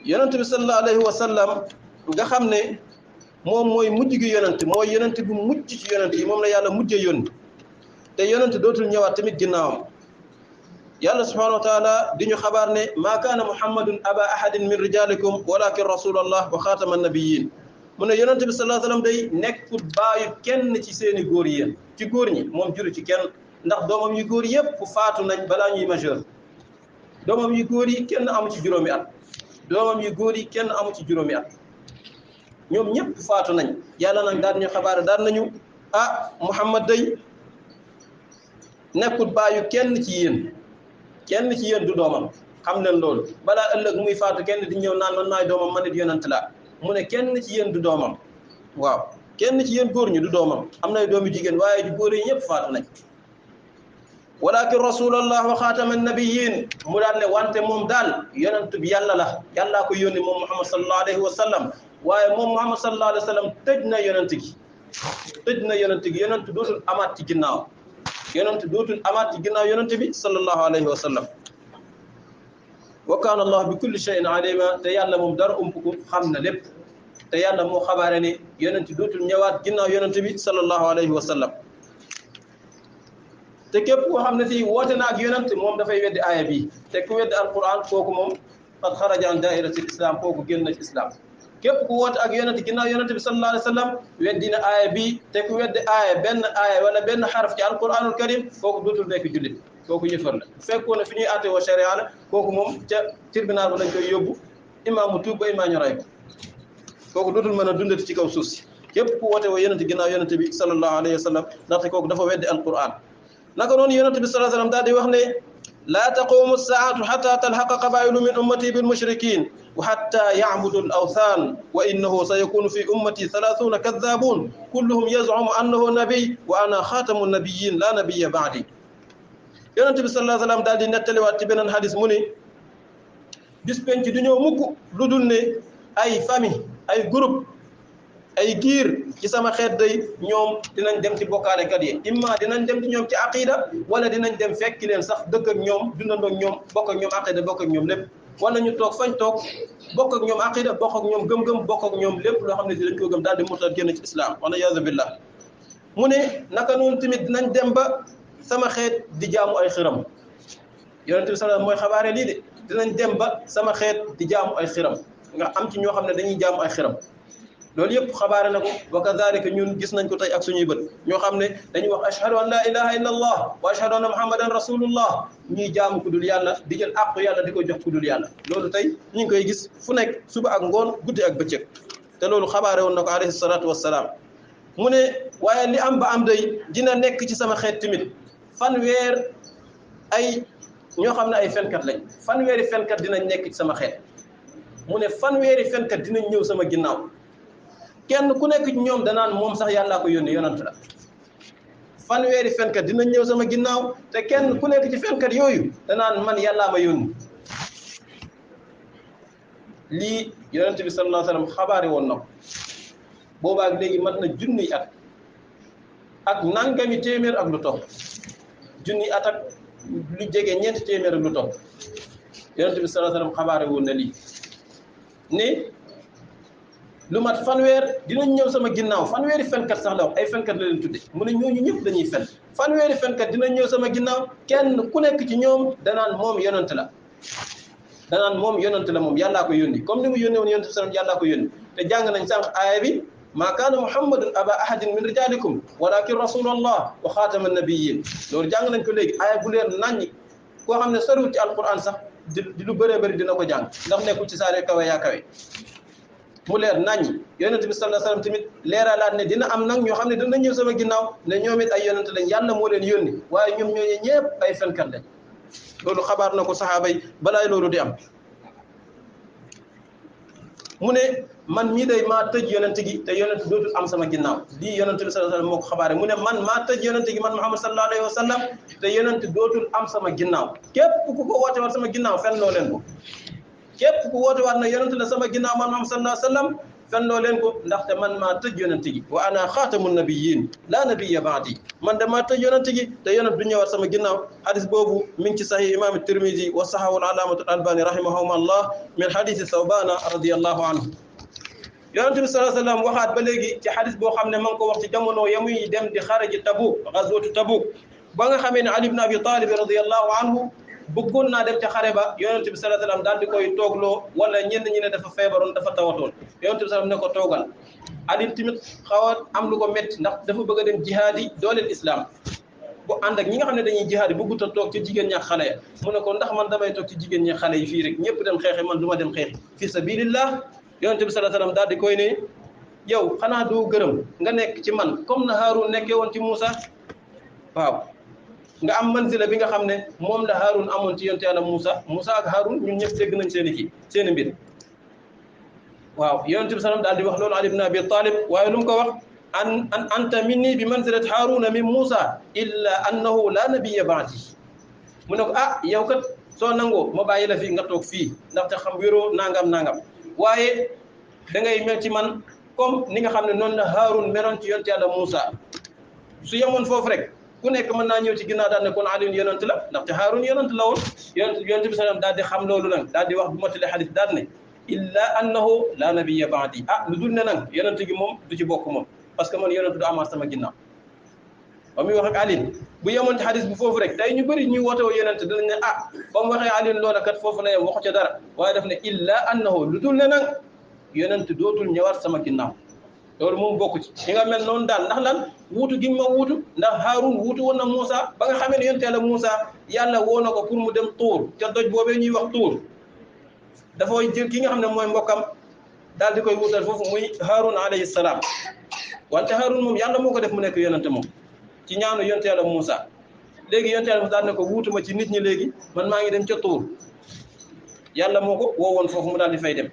yonent bi sallallahu alayhi wa sallam nga xam ne moom mooy mujj gi yonent mooy yonent bu mujj ci yonent yi moom la yàlla mujjee yónni te yonent dootul ñëwaat tamit ginnaawam yàlla subhanahu wa taala di ñu xabaar ne maa kaana muhammadun aba ahadin min rijalikum walakin rasulallah wa xaatama nabiyin mu ne yonent bi sallallahu alayhi wa sallam day nekkul baayu kenn ci seeni góor yéen ci góor ñi moom juru ci kenn ndax doomam yu góor yëpp faatu nañ balaa ñuy majeur doomam yu góor yi kenn amu ci juróomi at doomam yu góor yi kenn amu ci juróomi at ñoom ñëpp faatu nañ yàlla nag daan ñu xabaar daan nañu muhammad day nekkul baayu kenn ci yéen du doomam xam leen loolu balaa ëllëg muy faatu kenn di ñëw naan man maay doomam man it yonent laa mu ne kenn ci yéen du doomam waaw kenn ci yéen góor ñi du doomam am nay doomi jigéen waaye ju góor yi ñëpp faatu nañ walakin rasulallah wa xaatama nabiyin mu daal ne wante moom daal yonent bi yàlla la yàllaa ko yónni moom muhammad sallallahu alayhi wa sallam waaye moom muhammad sallallahu alayhi wa sallam tëj na yonent gi yonent dootul amaat ci ginnaaw yonent bi sallallahu alayhi wa sallam wa kaana allah bi kulli shay'in alima te yàlla moom dara ump ko xam na lépp te yàlla moo xabaare ne yonent dootul ñëwaat ginnaaw yonent bi sallallahu alayhi wa sallam te képp koo xam ne fii woote na ak yonent moom dafay weddi aaya bi te ku weddi alquran kooku moom qad xaraja an daa'iratil islam kooku génn na ci islam képp ku woote ak yonent ginnaaw yonent bi sallallahu alayhi wa sallam weddi na aaya bi te ku weddi benn aaya wala benn xaraf ci alquranul karim kooku dootul nekk jullit kooku yëfar la fekkoon na fi ñuy àtte woo sharia la kooku moom ca tribunal ba lañ koy yóbbu imaam mu tuub ba imaam ñu ray ko kooku dootul mën a dundati ci kaw suuf si képp ku woote woo yonent ginnaaw yonent bi sallallahu alayhi wa sallam ndaxte kooku dafa weddi alquran naka noonu yonent bi sallallahu alayhi wa sallam daal di wax ne laa taqumu saatu xata talxaqa qabailu min ummati bil mushrikin wa xatta yacbudu al awthan wa innahu sa yakunu fi ummati 30 kadabun kulluhum yazcumu annahu nabiy wa ana xaatamu nabiyin la nabiya baadi yonent bi sallallahu alayhi wa sallam daal di nettaliwaat ci beneen hadis mu ni bis penc du ñëw mukk lu dul ne ay famille ay groupe ay giir ci sama xeet day ñoom dinañ dem ci bokkaalekat yi imma dinañ dem ci ñoom ci aqida wala dinañ dem fekki leen sax dëkk ak ñoom dundandoo ak ñoom bokk ak ñoom aqida bokk ak ñoom lépp wala ñu toog fañ toog bokk ak ñoom aqida bokk ak ñoom gëm-gëm bokk ak ñoom lépp loo xam ne dañ ko gëm daal di murtad génn ci islam wala yaazu billah mu ne naka noonu tamit dinañ dem ba sama xeet di jaamu ay xiram yonent bi sallallahu mooy xabaare lii de dinañ dem ba sama xeet di jaamu ay xiram nga am ci ñoo xam ne dañuy jaamu ay xiram loolu yëpp xabaare na ko wa kadhalika ñun gis nañ ko tey ak suñuy bët ñoo xam ne dañuy wax ashhadu an la ilaha illa allah wa ashhadu anna muhammadan rasulullah ñuy jaamu ku dul yàlla di jël àqu yàlla di ko jox ku dul yàlla loolu tey ñu ngi koy gis fu nekk suba ak ngoon guddi ak bëccëg te loolu xabaare woon na ko alayhi salatu wassalaam mu ne waaye li am ba am day dina nekk ci sama xeet tamit fanweer ay ñoo xam ne ay fenkat lañ fanweeri fenkat dinañ nekk ci sama xeet mu ne fanweeri fenkat dinañ ñëw sama ginnaaw kenn ku nekk ci ñoom danaan moom sax yàllaa ko yónni yonant la fanweeri fenkat dinañ ñëw sama ginnaaw te kenn ku nekk ci fenkat yooyu danaan man yàllaa ma yónni lii yonent bi sallallahu alayhi wa sallam xabaari woon na ko boobaak léegi mat na junniy at ak nangami téeméer ak lu topp junniy at ak lu jege ñeenti téeméer ak lu topp yonent bi sallallahu alayhi wa sallam xabaari woon na lii ne lu mat fanweer dinañ ñëw sama ginnaaw fanweeri fenkat sax la wax ay fenkat la leen tudde mu ne ñooñu ñëpp dañuy fen fanweeri fenkat dinañ ñëw sama ginnaaw kenn ku nekk ci ñoom danaan moom yonent la moom yàllaa ko yónni comme ni mu yónnee woon yonent bi sallam yàllaa ko yónni te jàng nañ sànq aaya bi maa kaana muhammadun aba ahadin min rijalikum walakin rasulallah wa xaatama nabiyin loolu jàng nañ ko léegi aaya bu leer naññi koo xam ne soriwul ci alquran sax di lu bëree bëri dina ko jàng ndax nekkul ci saare kawe yaa kawe mu leer naññi yonent bi sallallahu alayhi wasallam tamit leeralaat ne dina am nag ñoo xam ne dina ñëw sama ginnaaw ne ñoom it ay yonent lañ yàlla moo leen yónni waaye ñoom ñooñu ñëpp ay fenkat lañ loolu xabaar na ko saxaaba yi balaay loolu di am mu ne man mii day maa tëj yonent gi te yonent dootul am sama ginnaaw lii yonent bi sallallahu alayhi wasallam moo ko xabaare mu ne man maa tëj yonent gi man Muhammad sallallahu alayhi wasallam te yonent dootul am sama ginnaaw képp ku ko woote war sama ginnaaw fen loo leen ko képp ku woote waat na yonent la sama ginnaaw man Muhammad sallallahu alayhi wasallam fenloo leen ko ndaxte man maa tëj yonent gi wa ana xaatamun nabiyyin laa nabiyya ba'di man damaa tëj yonent gi te yonent du ñëwaat sama ginnaaw hadis boobu mi ngi ci sahih imam Tirmidhi wa sahahu al-allamatu al-albani rahimahumullah min hadisi Thawbana radiyallahu anhu yonent bi sallallahu alayhi wasallam waxaat ba léegi ci hadis boo xam ne ma ngi ko wax ci jamono yamuy dem di xaraji Tabuk ghazwatu Tabuk ba nga xamee ne Ali ibn Abi Talib radiyallahu anhu bëggoon naa dem ca xare ba yonent bi sallallahu alayhi wasallam daal di koy toogloo wala ñenn ñi ne dafa feebaroon dafa tawatoon yonent bi sallallahu ne ko toogal Ali tamit xaw a am lu ko métti ndax dafa bëgg a dem jihaadi dooleel islam bu ànd ak ñi nga xam ne dañuy jihaadi bëggut a toog ci jigéen ñi ak xale ya mu ne ko ndax man damay toog ci jigéen ñi xale yi fii rek ñëpp dem xeexi man du ma dem xeexi fi sabilillah yonent bi sallallahu alayhi wasallam daal di koy ne yow xanaa doo gërëm nga nekk ci man comme na Haarun nekkee woon ci Muusa waaw nga am manzila bi nga xam ne moom la Haarun amoon ci yonte Yàlla Muusa ak Haarun ñun ñëpp dégg nañ seen i mbir waaw yonent bi sallam daal di wax loolu Ali ibn Abi Talib waaye lu mu ko wax anta minni bi manzilati Haaruna min Muusa illa annahu la nabiyya ba'di mu ne ko yow kat soo nangoo ma bàyyi la fii nga toog fii ndaxte xam wéroo nangam waaye da ngay mel ci man comme ni nga xam ne noonu la Haarun meroon ci yonte Yàlla Muusa su yemoon foofu rek ku nekk mën naa ñëw ci ginnaaw daal ne kon Ali yonent la ndaxte Haarun yonent la woon yonent bi sallam daal di xam loolu nag daal di wax bu motale hadith daal ne illa annahu la nabiyya ba'di lu dul ne nag yonent gi moom du ci bokk moom parce que man yonent du amaat sama ginnaaw ba muy wax ak Ali bu yemoon ci hadith bu foofu rek tey ñu bëri ñuy woote woo yonent dinañ ne ba mu waxee Ali loola kat foofu la yem waxu ca dara waaye daf ne illa annahu lu dul ne nag yonent dootul ñëwaat sama ginnaaw loolu moom bokku ci ñi nga mel noonu daal ndax lan wuutu gi ma wuutu ndax Haarun wuutu woon na Muusa ba nga xamee ne yonent Yàlla Muusa yàlla woo na ko pour mu dem Tuur ca doj boobee ñuy wax Tuur dafay jël ki nga xam ne mooy mbokkam daal di koy wuutal foofu muy Haarun alayhi salaam wante Haarun moom yàlla moo ko def mu nekk yonent moom ci ñaanu yonent Yàlla Muusa léegi yonent Yàlla Muusa daal ne ko wuutu ma ci nit ñi léegi man maa ngi dem ca Tuur yàlla moo ko woo woon foofu mu daal di fay dem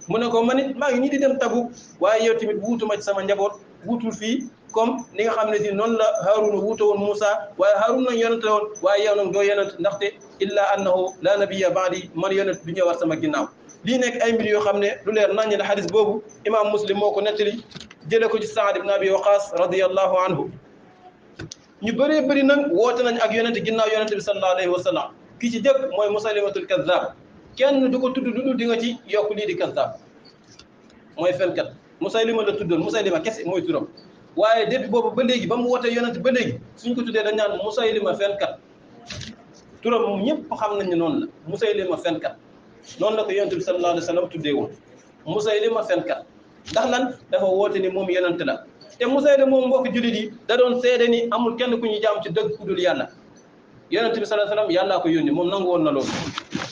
mu ne ko man it maa ngi ñi di dem Tabuk waaye yow tamit wuutuma ci sama njaboot wuutul fii comme ni nga xam ne si noonu la Haaruna wuute woon Muusa waaye Haaruna nag yonent la woon waaye yow nag doo yonent ndaxte illa annahu la nabiyya ba'di man yonent du ñëwaat sama ginnaaw lii nekk ay mbir yoo xam ne lu leer naññ la xadis boobu imam Muslim moo ko nettali jële ko ci Saad ibn Abi Waqas radiyallahu anhu ñu bëree bëri nag woote nañ ak yonent ginnaaw yonent bi sallallahu alayhi wa sallam ki ci jëkk mooy Musaylimatul Kazzab kenn du ko tudd lu dul di nga ci yokk lii di kazzab mooy fenkat Musaylima la tuddoon Musaylima kese mooy turam waaye depuis boobu ba léegi ba mu wootee yonent ba léegi suñ ko tuddee dañ naan Musaylima fenkat turam moom ñëpp xam nañ ne noonu la Musaylima fenkat noonu la ko yonent bi sallallahu alayhi wa sallam tuddee woon Musaylima fenkat ndax lan dafa woote ni moom yonent la te Musaylima moom mbokk jullit yi da doon seede ni amul kenn ku ñu jaam ci dëgg ku dul yàlla yonent bi sallallahu alayhi wa sallam yàllaa ko yónni moom nangu woon na loolu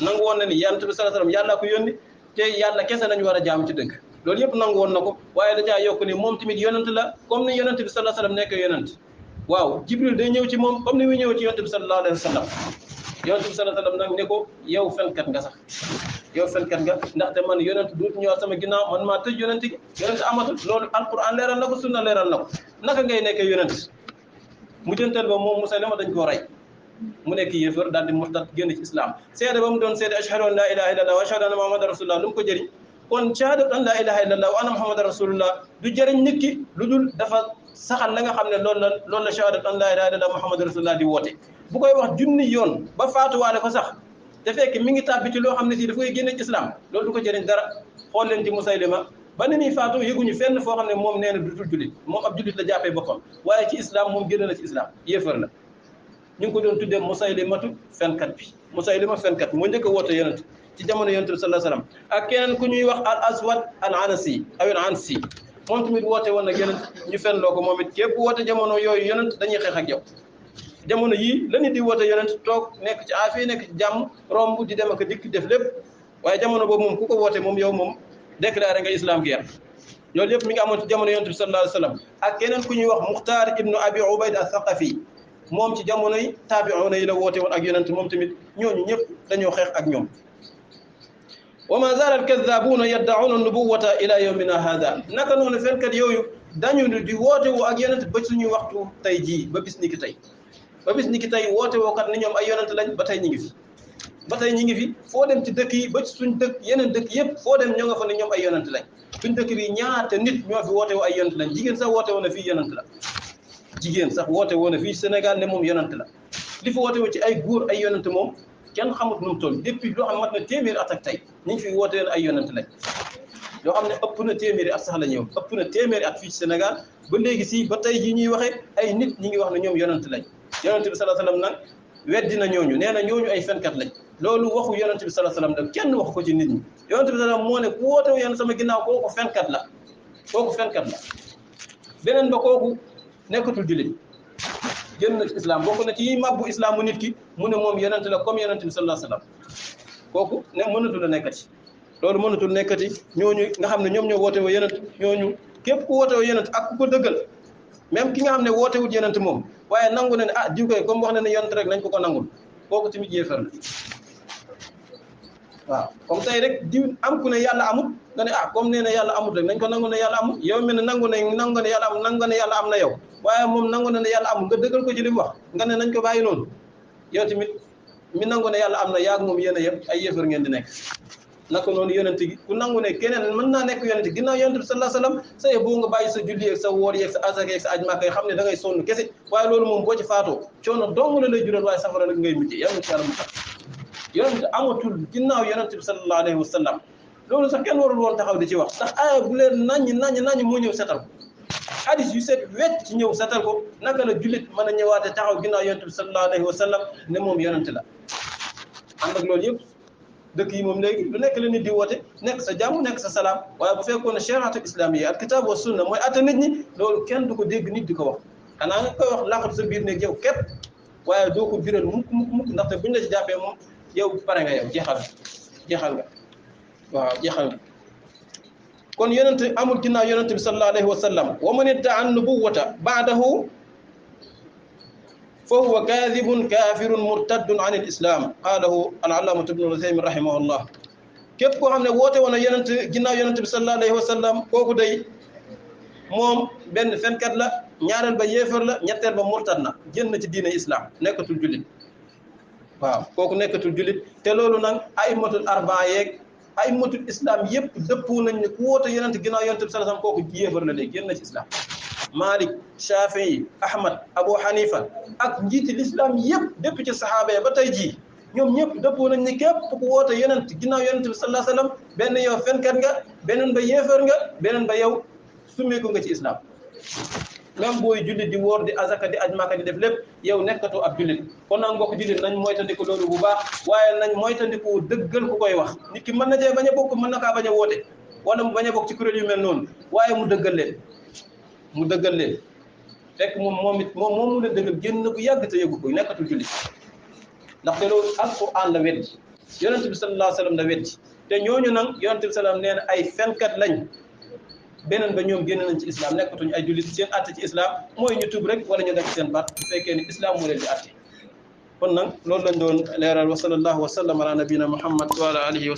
nangu woon na ni yonent bi sallallahu alayhi wa sallam yàllaa ko yónni te yàlla kese lañu war a jaam ci dëgg loolu yëpp nangu woon na ko waaye da caa yokk ni moom tamit yonent la comme ni yonent bi sallallahu alayhi wa sallam nekk yonent waaw Jibril day ñëw ci moom comme ni muy ñëw ci yonent bi sallallahu alayhi wa sallam yonent bi sallallahu alayhi wa sallam nag ne ko yow fenkat nga sax yow fenkat nga ndaxte man yonent duut ñëwaat sama ginnaaw man maa tëj yonent gi yonent amatul loolu alquran leeral na ko sunna leeral na ko naka ngay nekk yonent mujjantal ba moom Musaylima dañ koo rey mu nekk yéefar daal di murtad génn ci islam seede ba mu doon seede ashhadu an la ilaha illallah wa ashhadu anna muhammadan rasulullah lu mu ko jëriñ kon shahadatu an la ilaha illallah wa anna muhammadan rasulullah du jëriñ nit ki lu dul dafa saxal la nga xam ne loolu la shahadatu an la ilaha illallah muhammadan rasulullah di woote bu koy wax junni yoon ba faatuwaale ko sax te fekk mi ngi tàbbi ci loo xam ne si daf koy génne ci islam loolu du ko jëriñ dara xool leen ci Musaylima ba ni muy faatu yëguñu fenn foo xam ne moom nee na dutul jullit moom ab jullit la jàppee boppam waaye ci islam moom génn na ci islam yéefar la ñu ngi ko doon tuddee Musaylimatu fenkat bi Musaylima fenkat moo njëkk a woote yonent ci jamono yonent bi sallallahu alayhi wasallam ak keneen ku ñuy wax al aswad al anasi aw al ansi moom tamit woote woon nag yonent ñu fenloo ko moom it képp woote jamono yooyu yonent dañuy xeex ak yow jamono yii la nit di woote yonent toog nekk ci affaire nekk ci jàmm romb di dem ak dikk def lépp waaye jamono boobu moom ku ko woote moom yow moom déclaré nga islam guerre loolu yëpp mi ngi amoon ci jamono yonent bi sallallahu alayhi wasallam ak keneen ku ñuy wax Muxtaar ibnu Abi Ubayd al-Thaqafi moom ci jamono yi taabi'una yi la woote woon ak yonent moom tamit ñooñu ñëpp dañoo xeex ak ñoom wa ma zaala al-kazzaabuuna yadda'uuna an-nubuwwata ila yawmina haadha naka noonu fenkat yooyu dañu di woote woo ak yonent ba suñu waxtu tey jii ba bis ni ki tey ba bis ni ki tey woote woo kat ni ñoom ay yonent lañ ba tey ñi ngi fi ba tey ñi ngi fi foo dem ci dëkk yi ba ci suñ dëkk yeneen dëkk yëpp foo dem ñoo nga fa ne ñoom ay yonent lañ suñ dëkk bi ñaata nit ñoo fi woote woo ay yonent lañ jigéen sax woote woon na fii yonent la jigéen sax woote woon na fii Sénégal ne moom yonent la li fi woote woo ci ay góor ay yonent moom kenn xamut nu mu toll depuis loo xam mat na téeméeri at ak tey ñu ngi fi woote woon ay yonent lañ yoo xam ne ëpp na téeméeri at sax la ñëw ëpp na téeméeri at fii ci Sénégal ba léegi si ba tey jii ñuy waxee ay nit ñi ngi wax ne ñoom yonent lañ yonent bi sallallahu alayhi wasallam nag weddi na ñooñu nee na ñooñu ay fenkat lañ loolu waxu yonent bi sallallahu alayhi wasallam kenn waxu ko ci nit ñi yonent bi sallallahu moo ne ku woote wu yonent sama ginnaaw kooku fenkat la beneen ba kooku nekkatul jullit génn na ci islam bokk na ci mabbu islaamu nit ki mu ne moom yonent la comme yonent bi sallallahu alayhi wasallam kooku ne mënatul a nekkati loolu mënatul nekkati ñooñu nga xam ne ñoom ñoo woote woo yonent ñooñu képp ku woote woo yonent ak ku ko dëggal même ki nga xam ne woote wut yonent moom waaye nangu na ne ah diw koy comme wax na ne yonent rek nañ ko nangul kooku tamit yéefar la waaw comme tey rek diw am ku ne yàlla amut nga ne ah comme nee na yàlla amut rek nañ ko nangu ne yàlla amut yow mel ne nangu ne yàlla am na yow waaye moom nangu na ne yàlla amut nga dëggal ko ci li mu wax nga ne nañ ko bàyyi noonu yow tamit mi nangu ne yàlla am na yaag moom yéen a yëpp ay yéefar ngeen di nekk naka noonu yonent gi ku nangu ne keneen mën naa nekk yonent ginnaaw yonent bi sallallahu alayhi wasallam say boo nga bàyyi sa julli ak sa woor yeeg sa azaka yeeg sa aj Makka xam ne da ngay sonn kese waaye loolu moom boo ci faatoo coono dong la lay jural waaye safara nag ngay mujj yàlla ci yàlla mu tax yonent amatul ginnaaw yonent bi sallallahu alayhi wasallam loolu sax kenn warul woon taxaw di ci wax ndax aaya bu leen naññ moo ñëw setal ko hadis yu set wecc ci ñëw setal ko naka la jullit mën a ñëwaate taxaw ginnaaw yonent bi sallallahu alayhi wasallam ne moom yonent la ànd ak loolu yëpp dëkk yi moom léegi lu nekk la nit di woote nekk sa jàmm nekk sa salaam waaye bu fekkoon ne shariatu islamiyya al kitab wa sunna mooy atte nit ñi loolu kenn du ko dégg nit di ko wax xanaa nga koy wax laqatu sa biir néeg yow képp waaye doo ko biral mukk ndaxte buñ la ci jàppee moom yow pare nga yow jeexal nga waaw jeexal nga kon yonent amul ginnaaw yonent bi sallallahu alayhi wa sallam wa man idda'a an-nubuwwata ba'dahu fa huwa kaadibun kaafirun murtaddun an al-islam qaalahu al-allaamatu ibnu Usaymin rahimahullah képp koo xam ne woote woon na yonent ginnaaw yonent bi sallallahu alayhi wa sallam kooku day moom benn fenkat la ñaareel ba yéefar la ñetteel ba murtad na génn na ci diine islam nekkatul jullit waaw kooku nekkatul jullit te loolu nag aymatul arbaa yeeg aymatul islam yëpp dëppoo nañ ne ku woote yonent ginnaaw yonent bi sallallahu alayhi wa sallam kooku yéefar la léegi génn na ci islam Malik Shafi'i Ahmad Abu Hanifa ak njiiti l'islam yëpp dépp ci saxaaba ya ba tey jii ñoom ñëpp dëppoo nañ ni képp ku woote yonent ginnaaw yonent bi sallallahu alayhi wasallam benn yow fenkat nga beneen ba yéefar nga beneen ba yow summeeku nga ci islam même booy jullit di woor di azaka di aj Makka di def lépp yow nekkatoo ab jullit kon nag mbokk jullit nañ moytandiku loolu bu baax waaye nañ moytandiku dëggal ku koy wax nit ki mën na cee bañ a bokk mën na kaa bañ a woote wala mu bañ a bokk ci kuréel yu mel noonu waaye mu dëggal leen fekk moom mu leen dëggal génn na bu yàgg te yëgu ko nekkatul jullit ndaxte loolu alquran la weddi yonent bi sallallahu alayhi wasallam la weddi te ñooñu nag yonent bi sallam nee na ay fenkat lañ beneen ba ñoom génn nañ ci islam nekkatuñ ay jullit seen atte ci islam mooy ñu tub rek wala ñu def seen baat bu fekkee ni islam moo leen di atte kon nag loolu lañ doon leeral wa sallallahu wa sallam ala nabina muhammad wa ala alihi wa